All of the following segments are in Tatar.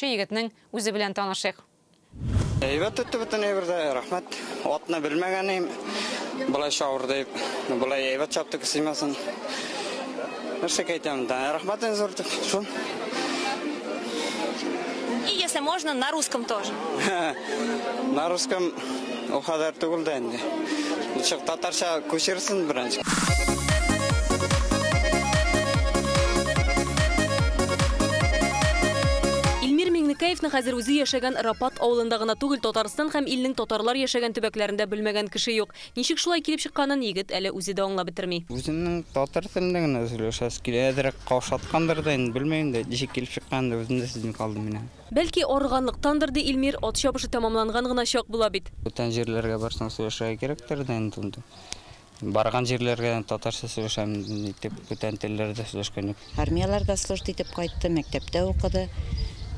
йөрүче егетнең үзе белән танышыйк. Әйбәт үтте бөтен әйбер дә, рәхмәт. Атны белмәгән идем. Болай чабыр дип, болай әйбәт чапты кысыймасын. Нәрсә әйтәм, да, рәхмәт инде зур дип, шул. И если можно, на русском тоже. На русском ул кадәр түгел дә инде. Лучше татарча күчерсен беренче. Илмир Миңнекәевне хәзер үзе яшәгән Рапат авылында гына түгел, Татарстан һәм илнең татарлар яшәгән төбәкләрендә белмәгән кеше юк. Ничек шулай килеп чыкканын егет әле үзе дә аңлап бетерми. Үземнең татар телендә генә сөйләшәсе килә. Әзрәк каушаткандыр да инде, белмим дә, ничек килеп чыкканын да үзем дә сизми калдым менә. Бәлки арыганлыктандыр, ди Илмир, ат чабышы тәмамланган гына чак була бит. Бүтән җирләргә барсаң сөйләшергә кирәктер дә инде. Барган җирләргә татарча сөйләшәм дип, бүтән телләрдә сөйләшкән юк. Армияләрдә служить итеп кайтты, мәктәптә укыды.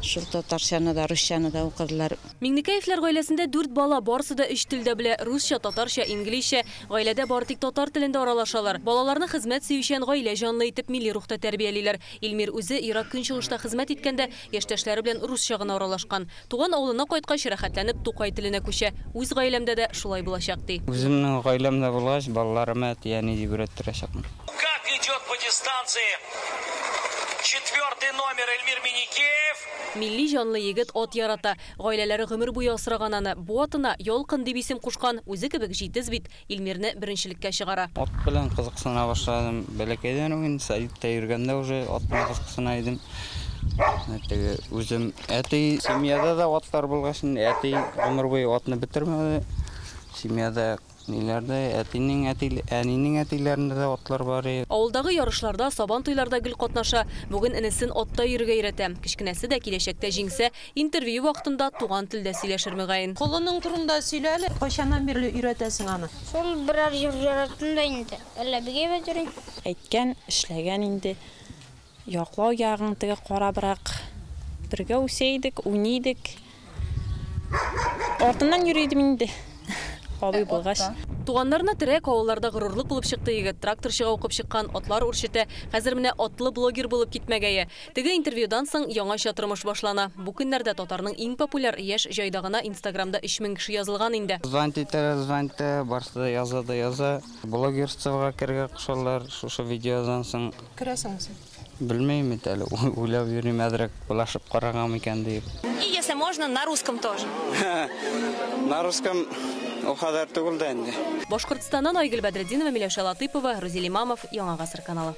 Шул татарчаны да, русчаны да укыдылар. Миңнекәевләр гаиләсендә 4 бала, барысы да 3 телдә белә: русча, татарча, инглизчә. Гаиләдә бары тик татар телендә аралашалар. Балаларны хезмәт сөючән, гаилә җанлы итеп милли рухта тәрбиялиләр. Илмир үзе Ерак Көнчыгышта хезмәт иткәндә яшьтәшләре белән русча гына аралашкан. Туган авылына кайткач рәхәтләнеп Тукай теленә күчә. Үз гаиләмдә дә шулай булачак, ди. Үземнең гаиләмдә булгач, балаларыма әти-әни дип өйрәттерәчәкмен. Как идет по дистанции 4-й номер Эльмир Миникеев. Милли җанлы егет ат ярата. Гаиләләре гомер буе асраган аны. Бу атына Ялкын дип исем кушкан. Үзе кебек җитез бит. Илмирне беренчелеккә чыгара. Ат белән кызыксына башладым. Бәләкәйдән үк инде садикта йөргәндә уже ат белән кызыксына идем. Теге үзем әти семьяда да атлар булгач, әти гомер буе атны бетермәде. Семьяда ниләрдә, әтинең әти, әнинең әтиләрендә дә атлар бар иде. Авылдагы ярышларда, сабан туйларда гел катнаша. Бүген энесен атта йөрергә өйрәтә. Кечкенәсе дә киләчәктә җиңсә, интервью вакытында туган телдә сөйләшер мөгаен. Колының турында сөйлә әле, кайчаннан бирле өйрәтәсең аны? Шул берәр җыр яраттым да инде. Әллә бик әйбәт йөрим. Әйткән, эшләгән инде. Яклау ягын теге карабрак. Бергә үсә идек, уйный идек. Артыннан йөри идем инде. Абый булгач. Туганнарына терәк, авылларда горурлык булып чыкты егет. Тракторчыга укып чыккан, атлар үрчетә. Хәзер менә атлы блогер булып китмәгәе. Теге интервьюдан соң яңача тормыш башлана. Бу көннәрдә татарның иң популяр яшь җайдагына Инстаграмда 3000 кеше язылган инде. Звонить итә, звонить итә, барысы да яза да яза. Блогерствога керергә кушалар шушы видеодан соң. Керәсеңме син? Белмим бит әле, уйлап йөрим, әзрәк булашып карарга микән дип. И если можно, на русском тоже. На русском ул кадәр түгел дә инде. Башкортстаннан Айгөл Бәдретдинова, Миләүшә Латыпова, Рузил Имамов, Яңа Гасыр каналы.